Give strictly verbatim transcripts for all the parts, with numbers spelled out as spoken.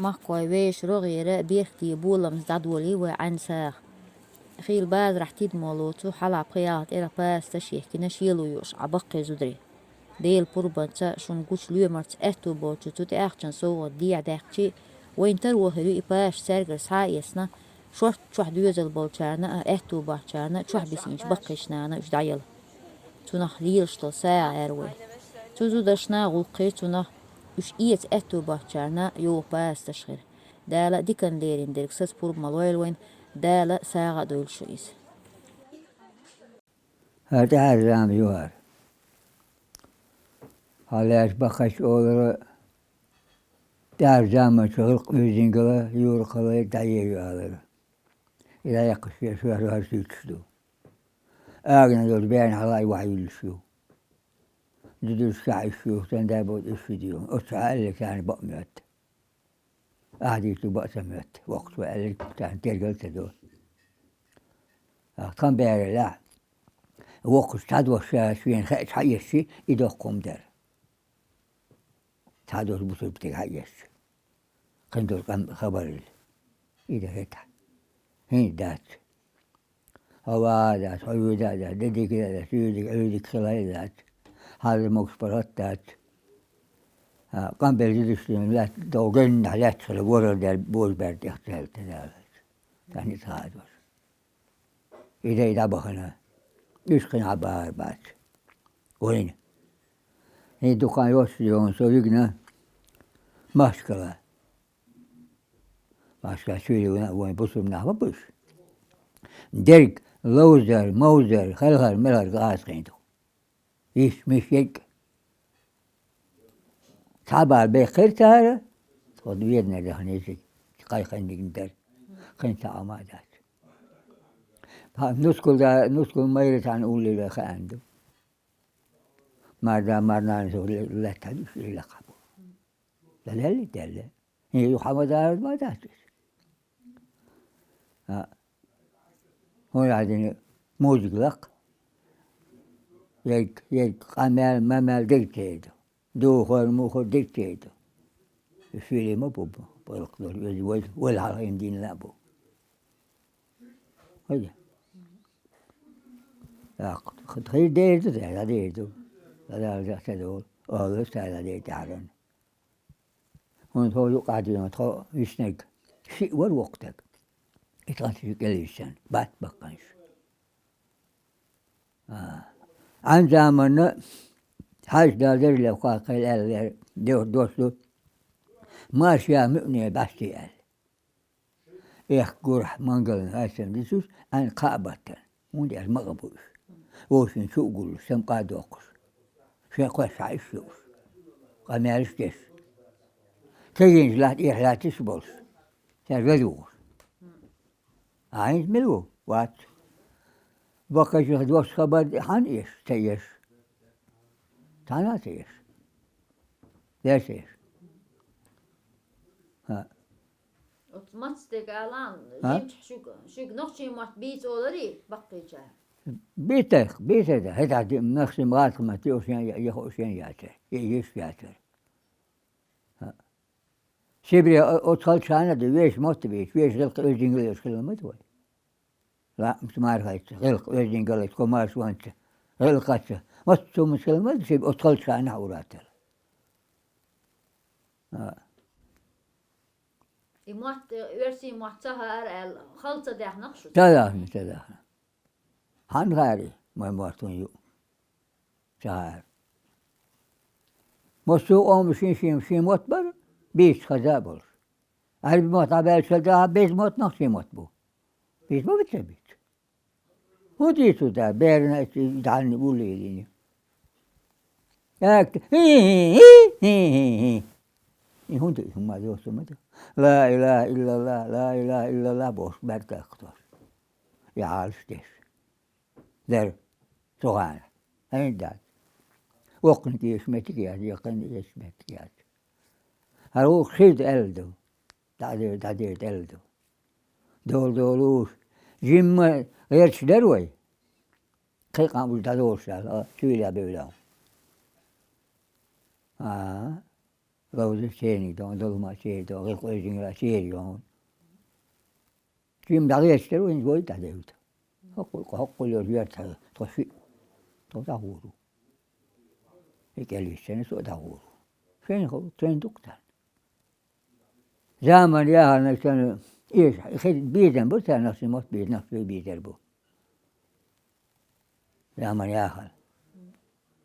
Махкой вешан рогӀера беркате боламца дӀадолий вай Ӏаьнан сагӀа. Хийла базарахь тидам лоцу, хьалха пхи-ялх тӀера пасаш тӀа шехкина шело юуш Ӏа баккхий зударий. Делан пурбанца шуна гучу лоьмарца аьтту болчу цу тӀеахчан совгӀат дехьа даьккхичи, вайна таро хир ю и пасаш цаьргара схьа а эцна, шортта чохь доьзал болчарна а, аьтту боцчарна а, чохь бисинчу баккхийчарна а уьш дӀаяла. Цунах лелаш долу сагӀа аьлла вай. Цу зударшна гӀуллакхе цунах уьш эца аьтту боцчарна йогӀу пасаш хир. Дала диканна лерина дерг саца пурба ма лойла вайна, Дала сагӀа а дойла шу иза. ХӀара тӀаьхьара зама ю хӀара. Хьалаьцча баккхийчу олара, тӀаьхьара заманчу гӀиллакх-оьздангалла, юракалла дӀаер ю олара. И дӀаяккхаш шен шоьр-шоьр суьйцуш ду. Агна долчу берна хьала а вахьа юьллуш ю. Дудушкахь уьш ю, сан да боху уьш ю. Оцу хьаьлларг царна бакъ моьтту. Ахьа дийцу бакъ ца моьтту. Воккхачо аьлларг царна тергал ца до. Ахьа тхан бералехь, воккхачу цхьа дош ша шена хеача хьаэцчи, и доккха хӀума дара. Цхьа дош бусург тӀе хьаэцча. Кхин долу къам хабар ил. И дан хӀетахь. ХӀинца дац. Хьо ваха а дац, хьо вуьйда а дац, де дика а дац, вуьйдиг, Ӏуьйдиг хила а дац. Хьалла могуш паргӀат а дац. А, къам бер зидаш дина лаьтта, дов геннахь лаьтташ хила, ворхӀар дер, божабер тӀех ца хьаьлта далац. Царна и ца хаадош. И дай дӀабахана. Уьш кхин хьан бахар бац. Вайна. ХӀин дукха йоццуш йогӀун со вигна Махкала. Махкала чуьйла вайн бусург нах ма буьш. Дерг ловзар, мовзар, хелхар, мелхар гӀазкхийн ду. Йиш, миш ерг. Цхьа бала бехкира цара, тхо веднара дахана изиг, кхайкхина дигна дара. Кхин цхьа а ма дац. Нускал да, нускал майра цхьаьна уллера хаьан ду. Марда, марнана со ле-, лаьттахь дуьсуш лекха бу. Далелли, делле. ХӀинца юха хьан ма дара, ма дац иза. А. ХӀунда аьлла дина музыка лакха. Ерг, ерг, къамел, мамел дерг ца йоду. Духар, мухар дерг ца йоду. Шуьйли ма бу, бу, балкх долу, вай, вай, вай хьалха йина дийна а бу. Хаза. ТӀаккха, хаза дер ду, дер, дер ду. Дер ду, дер ду. Олуш цара дер тӀаьхьаран. ХӀунда тхо юкъахь дуьйна, тхо виснарг шиъ вара воккха стаг. И тхан шиъ кӀел виссина, бац баккханаш. А. Ӏан заманна хьаьжда дерриг левкха кхел аьлла, де-, дош ду. Марша муьъне баьсти аьлла. Эх, гурахь мангална хьаьссан дисуш, Ӏан кхаа баттана. ХӀунда аьлча ма къа бу уьш. Вовшийн чу а гуллуш, самукъа а доккхуш. Шайн кхоьш хьаьш ю уьш. Къамелаш деш. Кегийна латта, эхь латташ болуш. Цаьрга веза ву уьш. А хӀинца мила ву? Вац. Баккхийчух дош хабар хьан еш, ца еш? Цхьана а ца еш. Деш еш. ХӀа. Оцу мац дерг алан, а? Жимчохь шуьга, шуьга нохчийн мотт бийца оларий, баккхийчара? Бийцех, бийцех, хӀетахь ди-, нохчийн мотт, мотт йо шен я, я хо шен яцара, я йиш яцара. ХӀа. Сибре о-, оцу халчана ду, вешан мотт бийца, вешан гӀиллакх-оьздангалла йолуш хилла ма ду вай. Лаамсмархайца, гӀиллакх-оьздангаллица, комаьршонца, гӀиллакхаца. Массо а хӀуманца хилла ма ду, шен оцу халчана хьуратал. А. И мотт, оьрсийн мотт ца хаьара аьлла, хала ца даьхнах шу? Ца даьхна, ца даьхна. Хьан хаьарий, мой мотт хӀун ю? Ца хаьара. Массо а къоман шен-шен, шен мотт бара, бийца хаза а болуш. Ӏаьрби мотт дӀабаьлча хала даха, беза мотт нохчийн мотт бу. Бийца ма бу, ца бийца. ХӀун дийцу да, берна и дӀанна уллийрийна? ТӀаккха, хӀи-хӀи-хӀи. И хӀунда и хӀума йоцу ма ду? Ла илаха иллаллах, ла илаха иллаллах бохуш, баьрг кхайкхош. И Ӏалаш деш. Дера, цу хана. ХӀинца дац. Воккханиг эшаш меттиг яц, яккханиг эшаш меттиг яц. ХӀара вукху шийтта аьлла ду. ДӀадер, дӀадер аьлла ду. Дола долуш. Жимма гӀерташ дара вай. Кхин къам уьш дӀадолуш аьлла, а, чуьйла бевлла. А. Ловза шени дон, долма шени дон, гӀилкъвезингла шери дон. Чим дагъиэс тер вин гой тадевта. Хоккъул, хоккъул ёр юрт хьа, тхо ши. Тхо дагъуру. Икелис шени со дагъуру. Шени хо, шени дуктан. Заман яхана шени, иш, хи, бизен бу, шени нахши мот, биз нахши бизер бу. Заман яхана.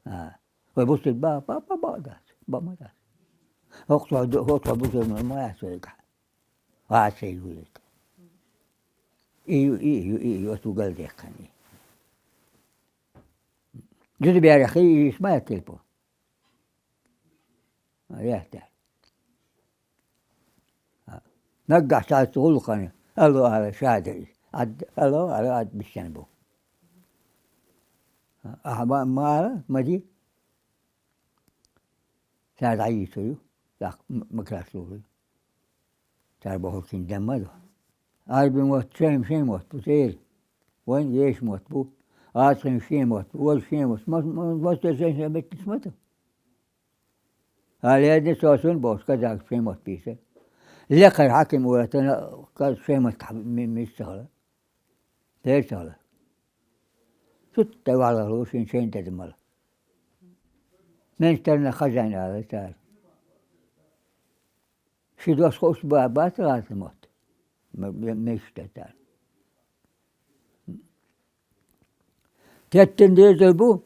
А. Вай бусир ба, ба, ба, ба, дас, ба, ма дас. Хоккъу, хоккъу бусир ма, ма яс вайга. Ва се юрит. Ию, ию, ию, оту галдехкани. Жуди бяра хи, иш ма телефон. Яхта. Наггахь цаьрца гӀуллакхана, алло ала шадари. Ад, алло ала ад бишен бу. Ахьа ма, ма ала, ма ди. Цара дӀайийцаю, тӀаккха м-, макрасугӀи. Цара бохуркин дам ма ду. Арби мотт, шен, шен мотт бу, цӀер. Вайн веш мотт бу. Ацхин шен мотт бу, вай шен мотт. Ма, ма, ма, шен, шен беттис ма ду. Гьале, дин сосун бос, казак шемот биса. Лекхар хьаким уратана, каз шемот хьа-, ми-, миссала. Дерсала. Сутта вала лушин шен дедмала. Мен старна хазан ала цар. Ши дос хос ба, ба, тагаз мот. М-, м-, мешта цар. Теттин деза бу,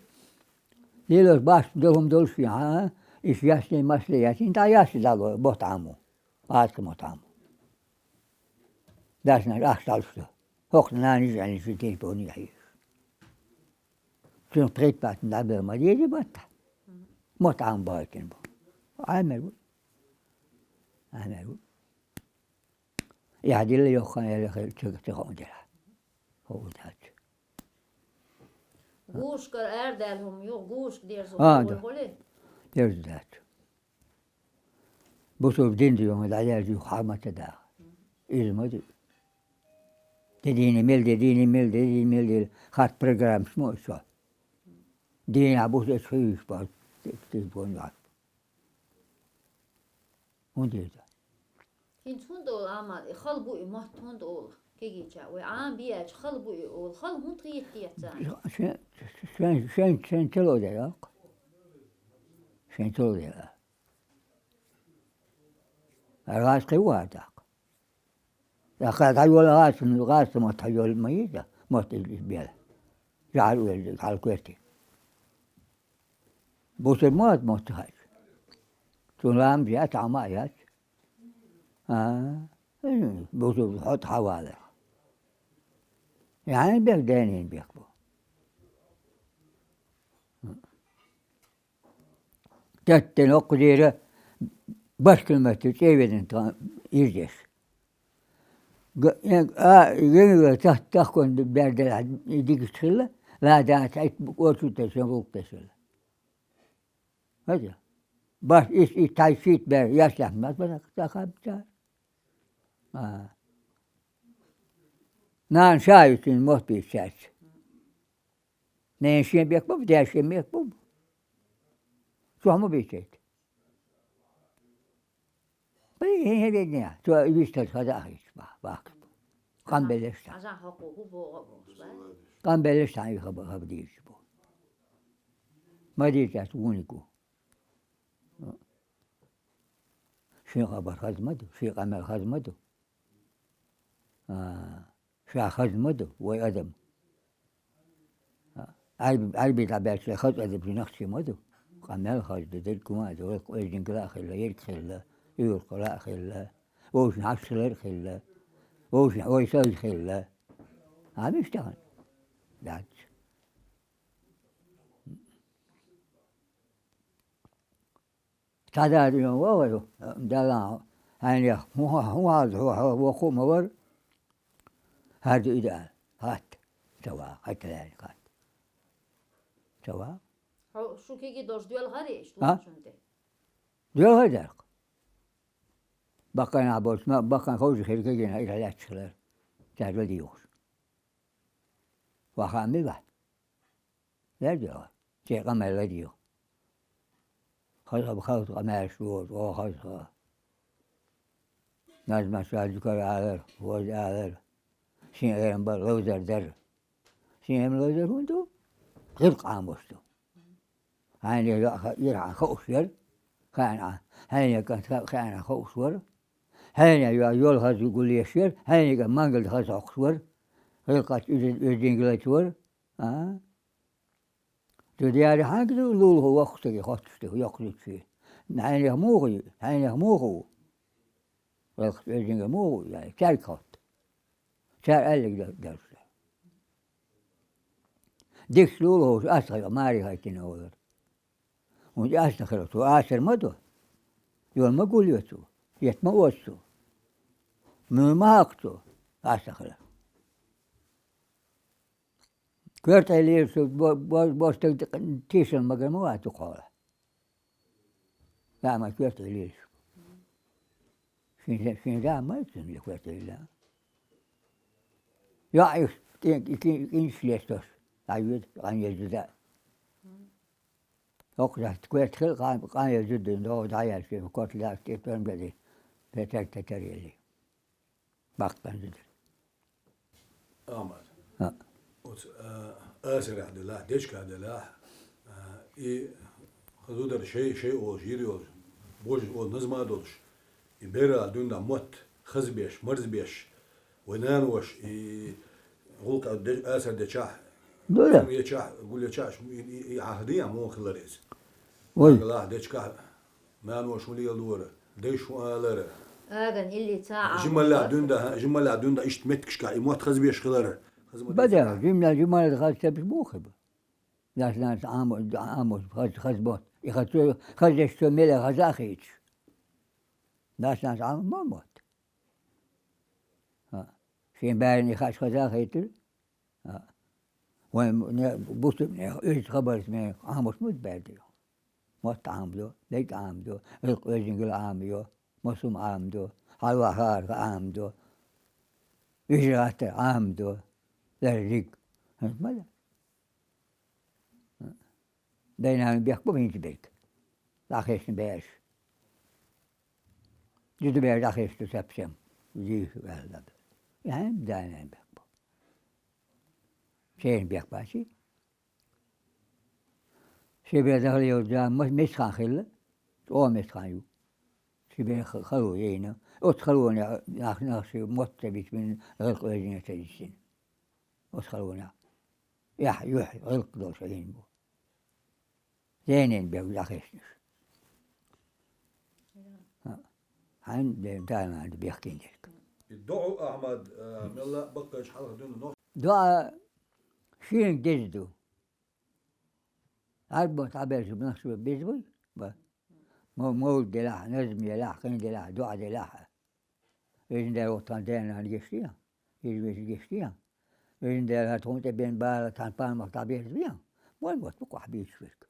лелаш баш дохум долши, а? Иш яшни масли ясин, та яшни дало, бот аму. Аски мот аму. Дашна ах шалшта. Хохна нани жани ши телефони яхиш. Чун предпатн дабел ма деди батта. Мот ам байтин бу. Аймер бу. Аймер бу. Я дилла йохан яла хел чек чек он дела. Хо утач. Гушкар эр дал хум ю, гушк дерзу. А, да. Дерзу дач. Бусур дин дю, да дерзу хамата да. Изма ди. Дедини мел, дедини мел, дедини мел, дедини хат программ шмо шо. Дин абу се шуиш ба. Телефон ба. ХӀунда иза? ХӀинца хӀунда олу Ахьмад, и хала бу и мотт хӀунда олу? Кегийча, вай Ӏам биача хала бу и олу, хала хӀунда хийтта еццан? Шен, шен, шен, шен чало дела. Шен чало дела. Аргъаш кхин вар даккха. Даха дӀайола гӀасан, гӀасан ма тхьайола ма йиза, ма тӀе бела. ЖӀар уьлла, хьал кверти. Бусурманат ма тхьач. Цун лам жа тхьама яц. А, бусур хьо тхьавала. Ян бек денин бек бу. Теттина оккхузийра бархӀ километр цӀе везан тхан ирзеш. Г-, э, а, генула тах-, тахкон бердала дигиш хилла, ла да цайт орчу тешен гулк тешелла. Хаза. Баш ис, ис тай шит бер, яш яхмат, бана, та хаб, та. А. Нан шайутин мот бисяц. Нен шен бек бу, ден шен бек бу. Чохь ма бийцийта. Бай, хӀе, хӀе, хӀе, хӀе. Цо вистар хаза ахийча, бах, бах. Къамбеллаш та. Азан хӀокху хӀу богӀу а бохуш, бай? Къамбеллаш та, и хаба-, хаба дийраш бу. Ма дийраш аьлча, вуник ву. Шен хабар хаза ма ду, шен къамел хаза ма ду. А. Ша хаза ма ду, вай адам. Ӏарби, Ӏарби дӀабаьлча хаза адам жинах чи ма ду. Къамел хаза ду, дерг хӀума а ду, вай кхоьждинг ла а хилла, ерг хилла, уьйркъа ла а хилла, вовшийн хьашталар а хилла, вовшийн вай саз хилла. Ӏамиш тахана? Дац. Цхьа да дуьйна вогӀу, Далла, хьайнех, хӀун, хӀун хьалза, хьо, хьо, вокху а ма вара, хӀара ду и да, хатта, ца вагӀа, хьайта лаьрга хатта. Ца вагӀа. Хьо, шу кеги долуш доьлхара иштта А? Лучунде? Доьлхара даьлкха. Баккхайна болчу, ма, баккхайна ховжа хир кегина, и лаьтташ хилар. Цаьрга дийхуш. Ваха а ми ваьхьа? Лердо, шен къамел ладийгӀа. Хаза, хаза къамаьлаш лоруш, оха хаза. Назмаш ша дукара алар, вожа алар. Шин эран бар, ловзар дар. Шин эран ловзар хӀун ду? ГӀилкъ Ӏамош ду. Хьайна йоӀ ха-, ира хьан хауш яр, хаьна Ӏа. Хьайна кӀант ха-, хаьна хауш вар. Хьайна йоӀ йол хаза гулъеш яр, хьайна кӀа мангал хаза хьокхуш вар. ГӀилкъач уьзин-, уьзингалач вар. А? Цу дяри хьанга ду лулахо воккхача стаге хоттуш ду, йоккха зудче? Хьайнех муха ю? Хьайнех муха ву? Валхаш оьзинга муха ву? Яй, цаьрга хотту. Цара аьлларг дар-, дарж ду. Дикача лулахоша астагӀа маре хӀоттийна олар. ХӀунда астагӀа хилар? Цо асар ма до. Йол ма гулъю цо. Етт ма оцу цо. Муьлха ма хьакха цо. АстагӀа хилар. Коьрта Ӏилла лелаш бо-, бо-, бо стаг тешал магар ма вац дукха хьолахь. Даа ма коьрта Ӏилла лелаш. Шен, шен да ма ца коьрта Ӏилла. ЙоӀ, кӀин-, кӀин-, кӀинташ лестош. ДӀайоьду, къан еза да. Хьокху дац, коьрта хила къан-, къан еза да, догӀу дӀаяьлла шен, корта лаьцна тӀе тӀом беди. Петар, тетар елли. Баккъан зудар. Амма. А. Оцу, а, асарехь делахь, дечкахь делахь, а, и зудар шай, шай олуш, йир йолуш, божа олу назма а долуш, и берал дуьнна мотт хазбеш, марзбеш, вай нанош, и гӀуллакх де-, асар дечахь, Дуьйла. Ечахь, гулъечахь, и, и, и Ӏахьа дийхьа муха хилар иза? Вай. Нагахь дечкахь, наноша хӀун леладора, дайша хӀун алара? Аган илли ца Ӏа. Жималлехь дуьнда, жималлехь дуьнда иштта меттигашкахь и мотт хазбеш хилар. Хаза ма Бада, деза. Жималлехь, жималлехь хаза тепаш бу хиба? Нах, нах, Ӏамо, Ӏамо, хаз, хаз бот. И хаз цо, хаз деш цо меле хаза а хийташ. Нах, нах, Ӏамо ма мотт. А. Шен баьрни хаш хаза а хийтира. А. Вайн не, бусург не, уьш хабарш ме, Ӏамош ма баьрди. Мотт Ӏамадо, дайта Ӏамадо, гӀилкъ оьзингал Ӏамадо, масум Ӏамадо, хьалва хаарха Ӏамадо, вижа гӀаттар Ӏамадо, лерриг. ХӀинца ма дац. Дай-нана бехк бу хӀинца берг. ДӀахецна бераш. Жуда бер дӀахецна совсем. Зийх ваьлла. ХӀинца дай-нана бехк бу. Шена бехк бац и. Шен бер дахьал йолчу жа ма-, мисхан хилла, чӀогӀа мисхан ю. Шен бер ха-, хало яйна. Оцу халонехь нах, нах шен мотт ца бичбина, гӀилкъ оьзине ца дисина. Оцу халонехь. Эхь, юьхь, гӀилкх долуш Ӏийна бу. Зенен бегу дӀахецнаш. Хьайн ден тана бехкин дерг. И доӀу Ахьмад, а, мелла а баккхайчу хьалха дуьйна нох. ДоӀа шена деза ду. Арбо тӀаберза нах шу беза вай? Ба. Мо-, мовлид делахь, назм елахь, кхин делахь, доӀа делахь. Везан Дела, вот тхан дена гештия, иза веза гештия. Везан Дела, тхуна тӀе бен бала, тхан палмах дӀаберза веа. Мой мотт бу къахь бийцаш верг.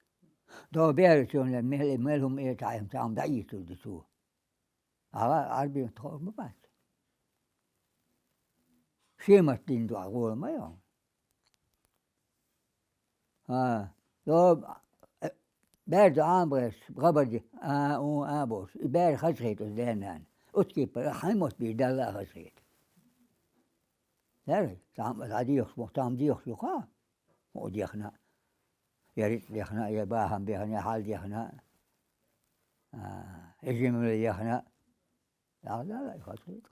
До берачунна мел, мел хӀума э таӀем, цхьа хӀума дӀаийцур ду цо. Ала Ӏарбийн тхо ма бац. Шен мотт дин дуьхьа гӀола ма йо. ХӀа, йо, э, бер ду Ӏамабеш, гӀабарди, а, у, а, бохуш. И бер хазахийта оцу ден-нана. Оцу кепара хьайн мотт бийр Далла а хазахийта. Лерриг, цхьа хӀума дӀадехаш, боху, цхьа хӀума дехаш ю-кха? ХӀун дехна? Я рицкъ дехна, я бахам бехна, я хьал дехна, а, я жимала дехна. Далла а хазахийта.